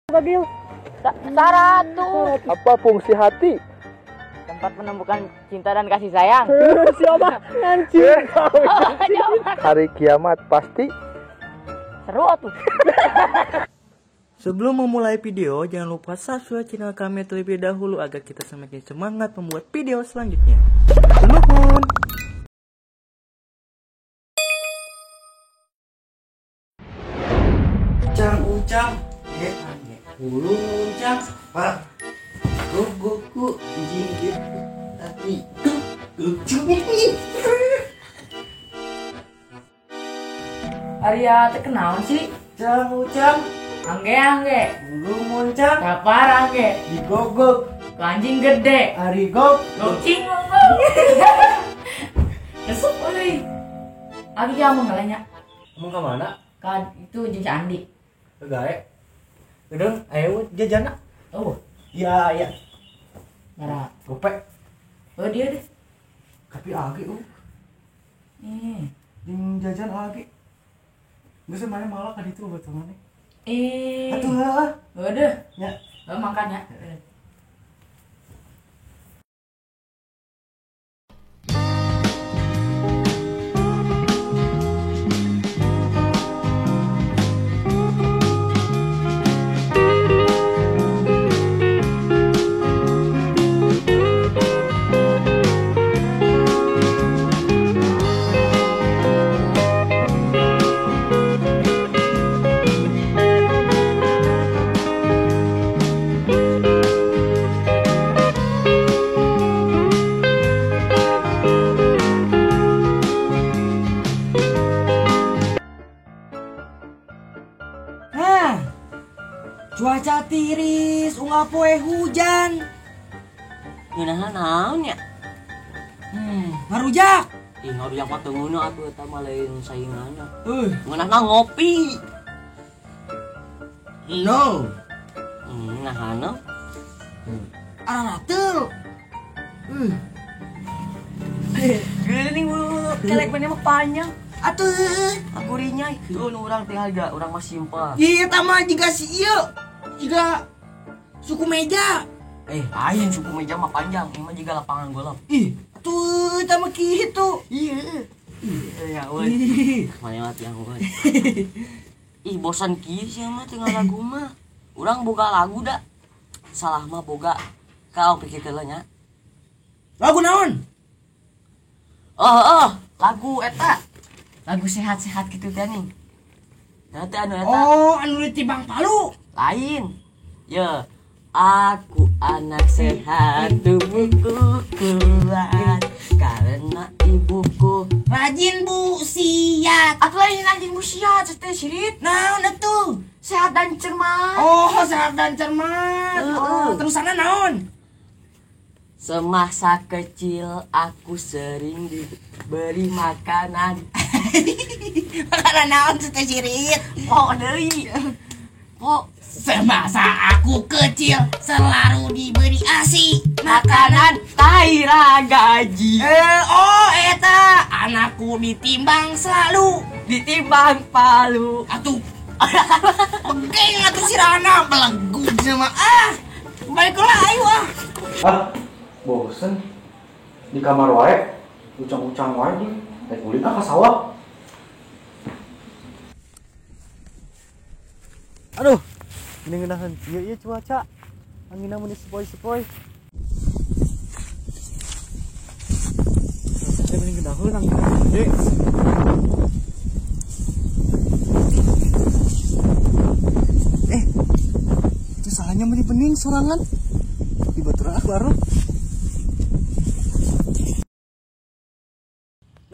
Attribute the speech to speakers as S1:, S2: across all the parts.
S1: Bagil? 100.
S2: Apa fungsi hati?
S1: Tempat menemukan cinta dan kasih sayang.
S2: Siapa? Anjing. Hari kiamat pasti
S1: seru atuh.
S3: Sebelum memulai video, jangan lupa subscribe channel kami terlebih dahulu agar kita semakin semangat membuat video selanjutnya. Nuhun.
S4: Ucang-ucang, bulu ucang, pak, guguku, jinggit, tapi
S1: Arya terkenal sih.
S4: Ucang-ucang,
S1: angge-angge,
S4: bulu muncang,
S1: kapar angge,
S4: digogok,
S1: anjing gede,
S4: arigok,
S1: gocing ngomong. Resep euy. Agi kamu ngalanya.
S4: Mau ke mana?
S1: Kan itu jeung si Andi.
S4: Gae. Udah, ayo jajan.
S1: Oh.
S4: Iya, iya.
S1: Ngara.
S4: Gope.
S1: Oh, dia deh.
S4: Tapi agi Jeung jajan agi. Geus mana malah ka ditu baturan maneh. Atuh heeh.
S1: Udah.
S4: Ya.
S1: Oh, makan ya.
S4: Cuaca tiris, unggal poe hujan.
S5: Ngeunahan naon nya?
S4: Ngarujak.
S5: Ih, ngarujak mah teu ngeunah atuh eta mah lain sainganna. Ngeunahna ngopi.
S4: No.
S5: Nahana.
S4: Ararateul.
S5: Geuning bulu kelek maneh mah panjang.
S4: Atuh,
S5: aku rinyai. Tuh nu urang teh harga, urang mah simpel.
S4: Ieu tah mah jiga si ieu. Jiga suku meja.
S5: Lain suku meja mah panjang, ieu mah jiga lapangan golf.
S4: Ih, atuh tah mah kitu.
S5: Iya. Iya, euy. Mane mah tiang euy. Ih, bosan kieu sia mah tinggal lagu mah. Urang boga lagu da. Salah mah boga. Kau pikir heula nya.
S4: Lagu naon?
S5: Oh, lagu eta. Lagu sehat-sehat gitu teh nih. Nah teh anu eta.
S4: Oh, anu ditimbang palu.
S5: Lain. Ya, aku anak sehat, tubuhku kuat karena ibuku
S4: rajin busiat.
S5: Atuh lain rajin busiat teh sirit.
S4: Naon atuh?
S5: Sehat dan cermat.
S4: Oh, sehat dan cermat. Oh, terusanna naon?
S5: Semasa kecil aku sering diberi makanan.
S4: Makanan naon teh sirit?
S5: Oh, deui. Oh,
S4: semasa aku kecil selalu diberi ASI,
S5: makanan taira gaji.
S4: Oh, eta anakku ditimbang selalu
S5: ditimbang palu.
S4: Atuh. Begeng atuh si Rana belegug sama ah. Baiklah ayo ah.
S2: Ah, bosen di kamar wae, ucang-ucang wae nih. Rek ulin ah ka sawah.
S3: Aduh, ini ngeunaheun kieu ieu cuaca. Anginna mun sepoi-sepoi. Teh mending ngeunaheun angin gede. Itu salahnya meni bening sorangan. Di baturan aku baru.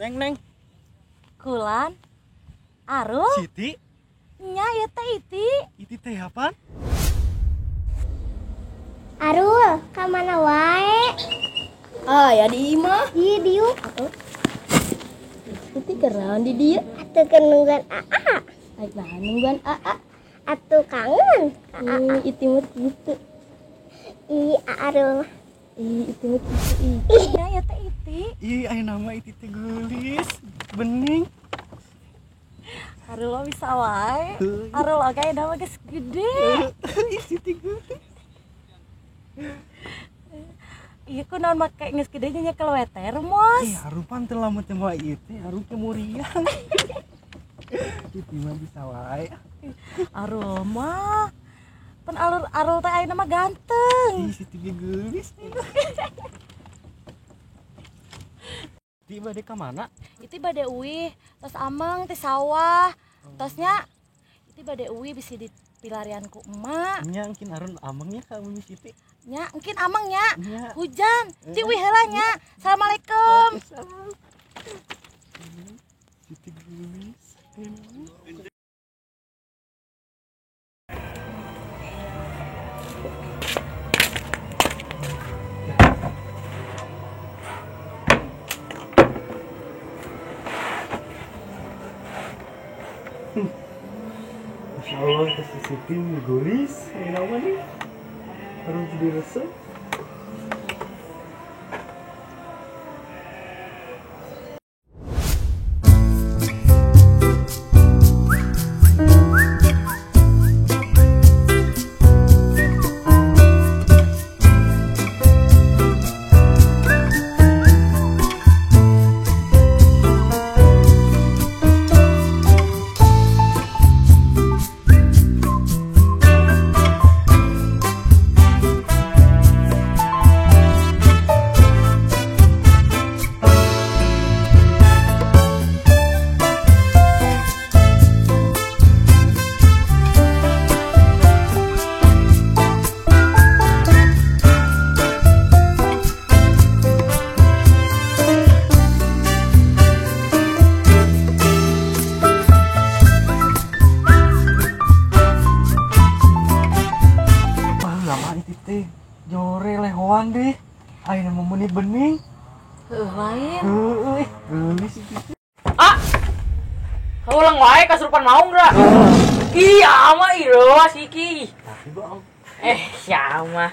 S3: Neng, neng.
S6: Kulan. Arul.
S3: Siti.
S6: Nya ya teh Iti.
S3: Iti teh apaan?
S7: Arul, ka mana wae?
S6: Ah, ya di imah.
S7: Ih, diuk.
S6: Iti keur naon di dieu?
S7: Atuh keur nungguan AA.
S6: Aik naon nungguan AA?
S7: Atuh kangen ka AA.
S6: Ih, Iti mah kitu.
S7: Ih, Arul mah.
S6: Ih, Iti mah kitu. Ih, nya ya teh Iti.
S3: Ih, aya nama Iti teh geulis, bening.
S6: Arul bisa wae. Arul oke, udah mah geus gede.
S8: Kunaon make geus gede nyekel we termos.
S3: Eh, harupan teu lamun teu mawa ieu teh, harup teh muriang. Itu mah bisa wae.
S8: Arul mah pan alur Arul teh ayeuna mah ganteng.
S3: Ih, si Tibi geulis. Ti bade ka mana?
S8: Itu bade uih, tos ameng ti sawah. Tosnya itu bade uih bisi di pilarian ku emak.
S3: Nya engkin arun amengnya ka Mimi Siti.
S8: Nya engkin ameng nya. Hujan, ti uih heula nya. Assalamualaikum.
S3: Siti geulis. Masya Allah, si Siti geulis, ini apa nih? Harus jadi resep. Jore lehoan deh, ayeuna mah meuni bening.
S8: Heuh lain.
S3: Heueuh, geulis itu.
S1: Ah. Ulang wae kasurupan maung geura. Ih, ama ieu siki.
S3: Tapi bang.
S1: Eh, siapa?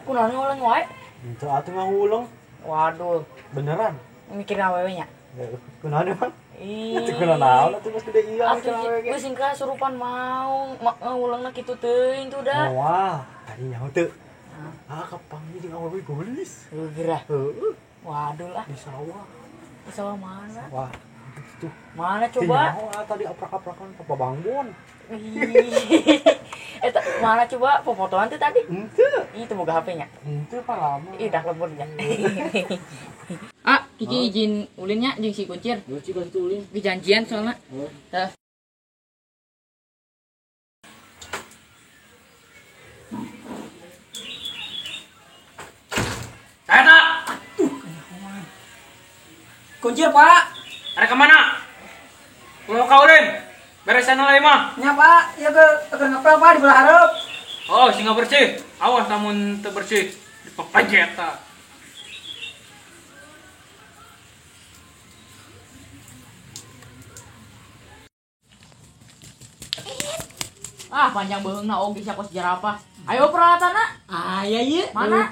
S1: Kunaon ulang wae?
S3: Henteu atuh ngahuleng.
S1: Waduh,
S3: beneran.
S1: Mikirin awewe nya.
S3: Kunaon emang?
S1: Ih.
S3: Itu kunaon naon atuh geus gede ieu mikirin awewe ge.
S1: Geus sing kasurupan maung, ngulengna kitu teuing tuh da.
S3: Wah, tadi nyaho teu. Ah, kapanggih jeung awewe geulis.
S1: Heuh geura.
S3: Heueuh.
S1: Waduh lah.
S3: Di sawah.
S1: Di sawah mana?
S3: Wah, itu.
S1: Mana coba?
S3: Nyaho, tadi aprak-aprakan Papa Bangbon.
S1: Eta mana coba fotoan tuh tadi?
S3: Henteu.
S1: Ih, itu boga HP-nya.
S3: Henteu pak lama.
S1: Ih, dah lebur nya. Ah, Kiki izin ulinnya jeung si Kuncir.
S5: Kunci ka situ ulin.
S1: Dijanjian soalnya. Tah.
S4: Eta. Kuncir, Pak.
S9: Ada kemana? Mau ka ulin? Beresan lah mah.
S4: Nya, Pak. Ieu ke ngepel, Pak, di belah hareup.
S9: Oh, sing bersih. Awas namun teu bersih. Dipepejet eta.
S1: Ah, panjang beheungna oge sia kos jerapah. Ayo peralatanna.
S4: Aya ieu.
S1: Mana?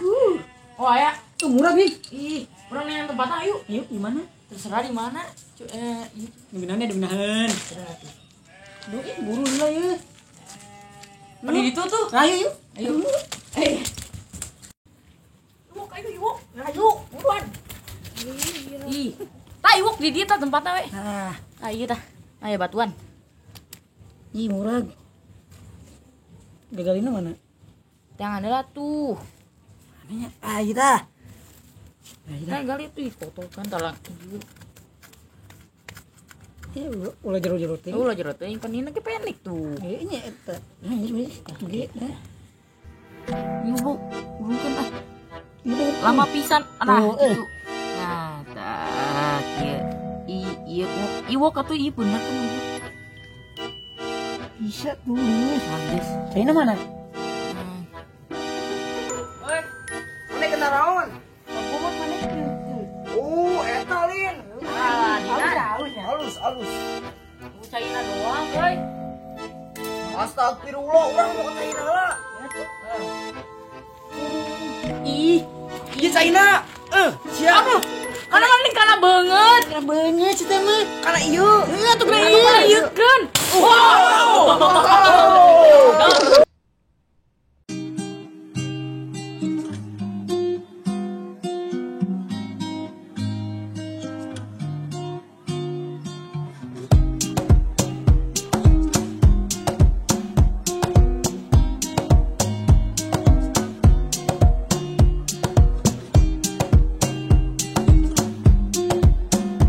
S1: Oh, aya.
S4: Tuh murah nih.
S1: Ih, urang neangan tempatna ayo.
S4: Ayo, di mana?
S1: Terserah di mana. Ieu.
S4: Di benahan. Duh, ih buru lah ya.
S1: Di itu tuh.
S4: Ayo yuk.
S1: Ayo. Eh. Iwok ayo iwok. Ayo, buruan. Ih. Tah iwok di dieu tah tempatna we.
S4: Nah,
S1: ah ieu tah. Aya batuan.
S4: Ih, murah. Gagalina mana?
S1: Tangan heula tuh.
S4: Mananya? Ah, ieu tah.
S1: Nah, gali tuh foto kan talang.
S4: Iya, ulah jero-jero teuing.
S1: Ulah jero teuing panina ge pendek tuh.
S4: Ieu nya eta. Nah, ieu ge tah.
S1: Ieu bu, burungkeun ah. Lama pisan. Nah, gitu. Nah, tah kieu. Ieu iwok atuh ieu bener tuh.
S4: Bisa tuh. Bagus. Caina mana?
S1: Oi,
S4: mana kena raon? Kumaha mana? Oh, eta lin.
S1: Ah,
S4: halus, halus, halus.
S1: Caina doang, woi.
S4: Astagfirullah, urang mau ke Caina lah. Ih, ieu Caina. Siap.
S1: Aduh, kana mah kana beungeut.
S4: Kana beungeut cenah mah. Kana ieu. Heuh, atuh kana
S1: ieu. Ieu keun. Wow.